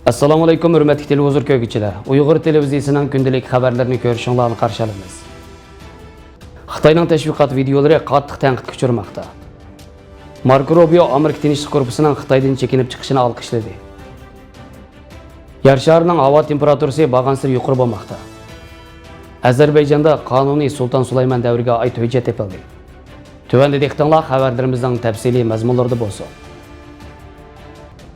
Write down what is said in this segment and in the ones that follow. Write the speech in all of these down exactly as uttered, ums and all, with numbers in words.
ئەسسالامۇئەلەيكۇم، ھۆرمەتلىك تېلېۋىزور كۆرگۈچىلەر! ئۇيغۇر تېلېۋىزىيىسىنىڭ كۈندىلىك خەۋەرلىرىنى كۆرۈشۈڭلارنى قارشى ئالىمىز. خىتاينىڭ تەشۋىقات ۋىدىيولىرى قاتتىق تەنقىدكە ئۇچرىماقتا. ماركو روبىيو ئامېرىكا تىنچلىق گۇرۇپپىسىنىڭ خىتايدىن چېكىنىپ چىقىشىنى ئالقىشلىدى. يەر شارىنىڭ ھاۋا تېمپېراتۇرىسى بارغانسېرى يۇقىرى بولماقتا. ئەزەربەيجاندا قانۇنىي سۇلتان سۇلايمان دەۋرىگە ئائىت ھۆججەت تېپىلدى. تۆۋەندە دىققىتىڭلار خەۋەرلىرىمىزنىڭ تەپسىلىي مەزمۇنلىرىدا بولسۇن.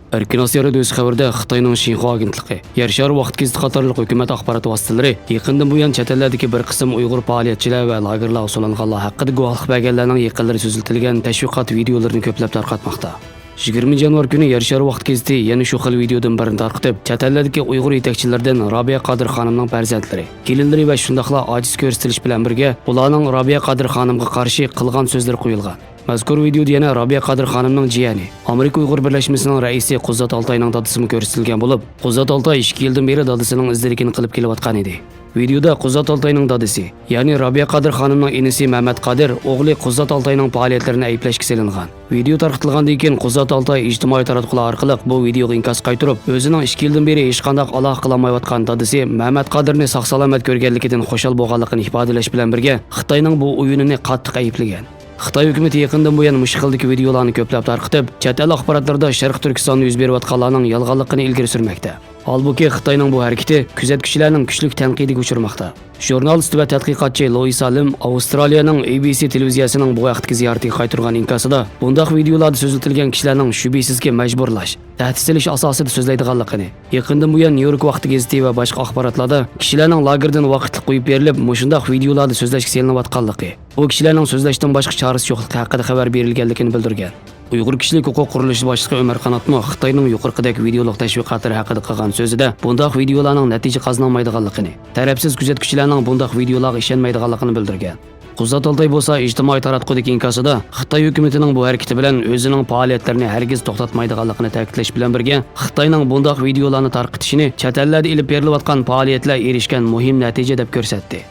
ئەركىن ئاسىيا رادىيوسى خەۋىرىدە خىتاينىڭ شىنخۇا ئاگېنتلىقى، يەر شارى ۋاقىت گېزىتى قاتارلىق ھۆكۈمەت ئاخبارات ۋاسىتىلىرى يېقىندىن بۇيان چەت ئەللەردىكى بىر قىسىم ئۇيغۇر پائالىيەتچىلەر ۋە لاگېرلارغا سولانغانلار ھەققىدە گۇۋاھلىق بەرگەنلەرنىڭ يېقىنلىرى سۆزلىتىلگەن تەشۋىقات ۋىدىيولىرىنى كۆپلەپ تارقاتماقتا. يىگىرمىنچى يانۋار كۈنى يەر شارى ۋاقىت گېزىتى يەنە شۇ خىل ۋىدىيودىن بىرنى تارقىتىپ، چەت ئەللەردىكى ئۇيغۇر يېتەكچىلىرىدىن رابىيە قادىر خانىمنىڭ پەرزەنتلىرى، كېلىنلىرى ۋە شۇنداقلا ئاجىز كۆرسىتىلىش بىلەن بىرگە، ئۇلارنىڭ رابىيە قادىر خانىمغا قارشى قىلغان سۆزلىرى قويۇلغان. مەزكۇر ۋىدىيودا يەنە رابىيە قادىر خانىمنىڭ جىيەنى، ئامېرىكا ئۇيغۇر بىرلەشمىسىنىڭ رەئىسى قۇززات ئالتاينىڭ دادىسىمۇ كۆرسىتىلگەن بولۇپ، قۇززات ئالتاي ئىككى يىلدىن بېرى دادىسىنىڭ ئىزدىنىشىنى قىلىپ كېلىۋاتقان ئىدى. ۋىدىيودا قۇززات ئالتاينىڭ دادىسى، يەنى رابىيە قادىر خانىمنىڭ ئىنىسى مەمەت قادىر ئوغلى قۇززات ئالتاينىڭ پائالىيەتلىرىنى ئەيىبلەشكە سېلىنغان. ۋىدىيو تارقىتىلغاندىن كېيىن، قۇززات ئالتاي ئىجتىمائىي تاراتقۇلار ئارقىلىق بۇ ۋىدىيوغا ئىنكاس قايتۇرۇپ، ئۆزىنىڭ ئىككى يىلدىن بېرى ھېچقانداق ئالاقە قىلالمايۋاتقان دادىسى مەمەت قادىرنى ساق-سالامەت كۆرگەنلىكىدىن خۇشال بولغانلىقىنى ئىپادىلەش بىلەن بىرگە، خىتاينىڭ بۇ ئويۇنىنى قاتتىق ئەيىبلىگەن. خىتاي ھۆكۈمىتى يېقىندىن بۇيان مۇشۇ خىلدىكى ۋىدىيولارنى كۆپلەپ تارقىتىپ، چەت ئەل ئاخباراتلىرىدا شەرقىي تۈركىستاندا يۈز بېرىۋاتقانلارنىڭ يالغانلىقىنى ئىلگىرى سۈرمەكتە. ھالبۇكى، خىتاينىڭ بۇ ھەرىكىتى كۆزەتكۈچىلەرنىڭ كۈچلۈك تەنقىدىگە ئۇچرىماقتا. ژۇرنالىست ۋە تەتقىقاتچى لويىسا لىم ئاۋسترالىيەنىڭ ئېي بى سى تېلېۋىزىيەسىنىڭ بۇ ھەقتىكى زىيارىتىگە قايتۇرغان ئىنكاسىدا بۇنداق ۋىدىيولاردا سۆزلىتىلگەن كىشىلەرنىڭ شۈبھىسىزكى مەجبۇرلاش، تەھدىت سېلىش ئاساسىدا سۆزلەيدىغانلىقىنى، يېقىندىن بۇيان نيۇ يورك ۋاقتى گېزىتى ۋە باشقا ئاخباراتلاردا كىشىلەرنىڭ لاگېردىن ۋاقىتلىق قويۇپ بېرىلىپ، مۇشۇنداق ۋىدىيولاردا سۆزلەشكە سېلىنىۋاتقانلىقى، بۇ كىشىلەرنىڭ سۆزلەشتىن باشقا چارىسى يوقلۇقى ھەققىدە خەۋەر بېرىلگەنلىكىنى بىلدۈرگەن. ئۇيغۇر كىشىلىك ھوقۇق قۇرۇلۇشى باشلىقى ئۆمەر قاناتمۇ خىتاينىڭ يۇقىرىقىدەك ۋىدىيولۇق تەشۋىقاتلىرى ھەققىدە قىلغان سۆزىدە بۇنداق ۋىدىيولارنىڭ نەتىجە قازىنالمايدىغانلىقىنى، تەرەپسىز كۆزەتكۈچىلەرنىڭ بۇنداق ۋىدىيولارغا ئىشەنمەيدىغانلىقىنى بىلدۈرگەن. قۇززات ئالتاي بولسا ئىجتىمائىي تاراتقۇدىكى ئىنكاسىدا خىتاي ھۆكۈمىتىنىڭ بۇ ھەرىكىتى بىلەن ئۆزىنىڭ پائالىيەتلىرىنى ھەرگىز توختاتمايدىغانلىقىنى تەكىتلەش بىلەن بىرگە، خىتاينىڭ بۇنداق ۋىدىيولارنى تارقىتىشىنى چەت ئەللەردە ئېلىپ بېرىلىۋاتقان پائالىيەتلەر ئېرىشكەن مۇھىم نەتىجە دەپ كۆرسەتتى.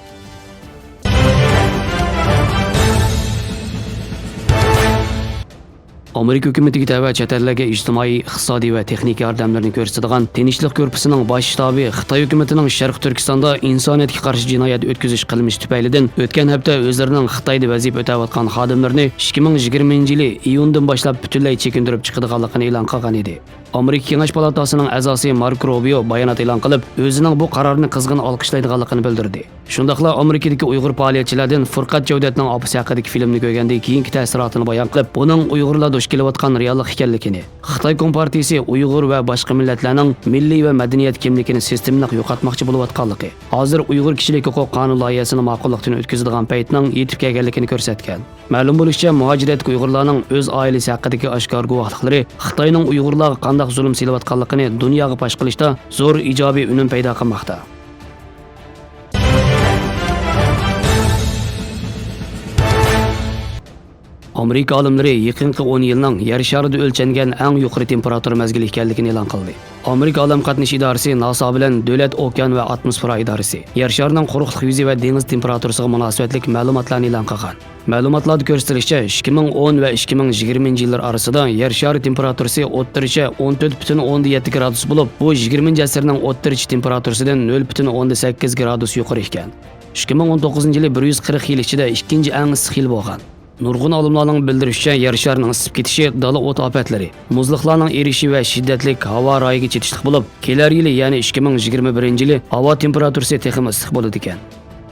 ئامېرىكا ھۆكۈمىتىگە تەۋە چەت ئەللەرگە ئىجتىمائىي، ئىقتىسادىي ۋە تېخنىكا ياردەملىرىنى كۆرسىتىدىغان تىنچلىق گۇرۇپپىسىنىڭ باش شتابى خىتاي ھۆكۈمىتىنىڭ شەرقىي تۈركىستاندا ئىنسانىيەتكە قارشى جىنايەت ئۆتكۈزۈش قىلمىشى تۈپەيلىدىن ئۆتكەن ھەپتە ئۆزلىرىنىڭ خىتايدا ۋەزىپە ئۆتەۋاتقان خادىملىرىنى ئىككى مىڭ يىگىرمە يىلى ئىيۇندىن باشلاپ پۈتۈنلەي چېكىندۈرۈپ چىقىدىغانلىقىنى ئېلان قىلغان ئىدى. ئامېرىكا كېڭەش پالاتاسىنىڭ ئەزاسى ماركو روبىيو بايانات ئېلان قىلىپ، ئۆزىنىڭ بۇ قارارنى قىزغىن ئالقىشلايدىغانلىقىنى بىلدۈردى. شۇنداقلا ئامېرىكىدىكى ئۇيغۇر پائالىيەتچىلەردىن فۇرقەت جەۋدەتنىڭ ئاپىسى ھەققىدىكى فىلىمنى كۆرگەندىن كېيىنكى تەسىراتىنى بايان قىلىپ، بۇنىڭ ئۇيغۇرلار دۇچ كېلىۋاتقان رېئاللىق ئىكەنلىكىنى، خىتاي كومپارتىيىسى ئۇيغۇر ۋە باشقا مىللەتلەرنىڭ مىللىي ۋە مەدەنىيەت كىملىكىنى سىستېمىلىق يوقاتماقچى بولۇۋاتقانلىقى، ھازىر ئۇيغۇر كىشىلىك ھوقۇق قانۇن لايىھەسىنى ماقۇللۇقتىن ئۆتكۈزىدىغان پەيتنىڭ يېتىپ كەلگەنلىكىنى كۆرسەتكەن. مەلۇم بولۇشىچە، مۇھاجىرەتتىكى ئۇيغۇرلارنىڭ ئۆز ئائىلىسى ھەققىدىكى ئاشكارا گۇۋاھلىقلىرى خىتاينىڭ ئۇيغۇرلارغا قانداق زۇلۇم سېلىۋاتقانلىقىنى دۇنياغا پاش قىلىشتا زور ئىجابىي ئۈنۈم پەيدا قىلماقتا. ئامېرىكا ئالىملىرى يېقىنقى ئون يىلنىڭ يەر شارىدا ئۆلچەنگەن ئەڭ يۇقىرى تېمپېراتۇرا مەزگىلى ئىكەنلىكىنى ئېلان قىلدى. ئامېرىكا ئالەم قاتنىشى ئىدارىسى ناسا بىلەن دۆلەت ئوكيان ۋە ئاتموسفېرا ئىدارىسى يەر شارىنىڭ قۇرۇقلۇق يۈزى ۋە دېڭىز تېمپېراتۇرىسىغا مۇناسىۋەتلىك مەلۇماتلارنى ئېلان قىلغان. مەلۇماتلاردا كۆرسىتىلىشىچە، ئىككى مىڭ ئون ۋە ئىككى مىڭ يىگىرمىنچى يىللار ئارىسىدا يەر شارى تېمپېراتۇرىسى ئوتتۇرىچە ئون تۆت پۈتۈن ئوندىن يەتتە گرادۇس بولۇپ، بۇ يىگىرمىنچى ئەسىرنىڭ ئوتتۇرىچە تېمپېراتۇرىسىدىن نۆل پۈتۈن ئوندىن سەككىز گرادۇس يۇقىرى ئىكەن. ئىككى مىڭ ئون توققۇزىنچى يىلى بىر يۈز قىرىق يىل ئىچىدە ئىككىنچى ئەڭ ئىسسىق يىل بولغان. نۇرغۇن ئالىملارنىڭ بىلدۈرۈشىچە، يەر شارىنىڭ ئىسسىپ كېتىشى دالا ئوت ئاپەتلىرى، مۇزلۇقلارنىڭ ئېرىشى ۋە شىددەتلىك ھاۋا رايىگە چېتىشلىق بولۇپ، كېلەر يىلى، يەنى ئىككى مىڭ يىگىرمە بىرىنچى يىلى ھاۋا تېمپېراتۇرىسى تېخىمۇ ئىسسىق بولىدىكەن.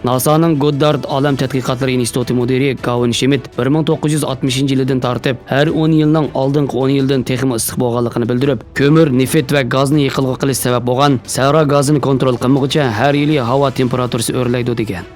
ناسانىڭ گوددارد ئالەم تەتقىقاتلىرى ئىنستىتۇتى مۇدىرى گاۋىن شىمىت بىر مىڭ توققۇز يۈز ئاتمىشىنچى يىلىدىن تارتىپ ھەر ئون يىلنىڭ ئالدىنقى ئون يىلدىن تېخىمۇ ئىسسىق بولغانلىقىنى بىلدۈرۈپ، كۆمۈر، نېفىت ۋە گازنى يېقىلغۇ قىلىش سەۋەب بولغان سەھرا گازىنى كونترول قىلمىغۇچە ھەر يىلى ھاۋا تېمپېراتۇرىسى ئۆرلەيدۇ، دېگەن.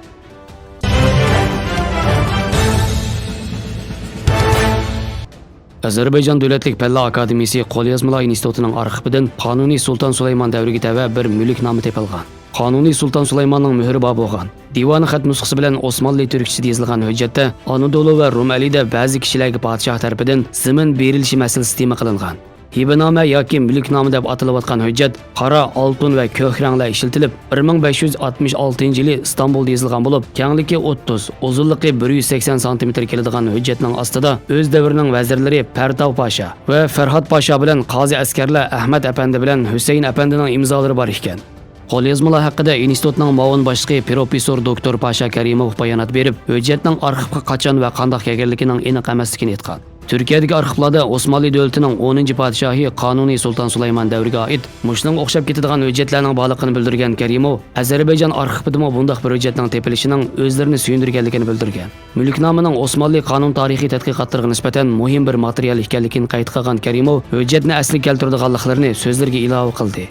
ئەزەربەيجان دۆلەتلىك پەنلەر ئاكادېمىيىسى قوليازمىلار ئىنستىتۇتىنىڭ ئارخىپىدىن قانۇنىي سۇلتان سۇلايمان دەۋرىگە تەۋە بىر مۈلۈكنامە تېپىلغان. قانۇنىي سۇلتان سۇلايماننىڭ مۆھرى بار بولغان دىۋانى خەت نۇسخىسى بىلەن ئوسمانلى تۈركچىسىدە يېزىلغان ھۆججەتتە ئانادولۇ ۋە رۇمئەلىدە بەزى كىشىلەرگە پادىشاھ تەرىپىدىن زېمىن بېرىلىشى مەسىلىسى تېما قىلىنغان. ھىبىنامە ياكى مۈلۈكنامە دەپ ئاتىلىۋاتقان ھۆججەت قارا، ئالتۇن ۋە كۆك رەڭلەر ئىشلىتىلىپ، بىر مىڭ بەش يۈز ئاتمىش ئالتىنچى يىلى ئىستانبۇلدا يېزىلغان بولۇپ، كەڭلىكى ئوتتۇز، ئۇزۇنلۇقى بىر يۈز سەكسەن سانتىمېتىر كېلىدىغان ھۆججەتنىڭ ئاستىدا ئۆز دەۋرىنىڭ ۋەزىرلىرى پەرتاۋ پاشا ۋە فەرھاد پاشا بىلەن قازى ئەسكەرلەر ئەھمەد ئەپەندى بىلەن ھۈسەيىن ئەپەندىنىڭ ئىمزالىرى بار ئىكەن. قوليازمىلار ھەققىدە ئىنستىتۇتنىڭ مۇئاۋىن باشلىقى پروفېسسور دوكتور پاشا كەرىموف بايانات بېرىپ، ھۆججەتنىڭ ئارخىپقا قاچان ۋە قانداق كەلگەنلىكىنىڭ ئېنىق ئەمەسلىكىنى ئېيتقان. تۈركىيەدىكى ئارخىپلاردا ئوسمانلى دۆلىتىنىڭ ئونىنچى پادىشاھى قانۇنىي سۇلتان سۇلايمان دەۋرىگە ئائىت مۇشۇنىڭغا ئوخشاپ كېتىدىغان ھۆججەتلەرنىڭ بارلىقىنى بىلدۈرگەن كەرىموف، ئەزەربەيجان ئارخىپىدىمۇ بۇنداق بىر ھۆججەتنىڭ تېپىلىشىنىڭ ئۆزلىرىنى سۆيۈندۈرگەنلىكىنى بىلدۈرگەن. مۈلۈكنامىنىڭ ئوسمانلى قانۇن تارىخىي تەتقىقاتلىرىغا نىسبەتەن مۇھىم بىر ماتېرىيال ئىكەنلىكىنى قەيت قىلغان كەرىموف، ھۆججەتنى ئەسلىگە كەلتۈرىدىغانلىقلىرىنى سۆزلىرىگە ئىلاۋە قىلدى.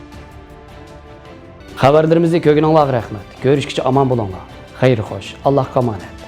خەۋەرلىرىمىزنى كۆرگىنىڭلارغا رەھمەت. كۆرۈشكىچە ئامان بولۇڭلار. خەير خوش. ئاللاھقا ئامانەت.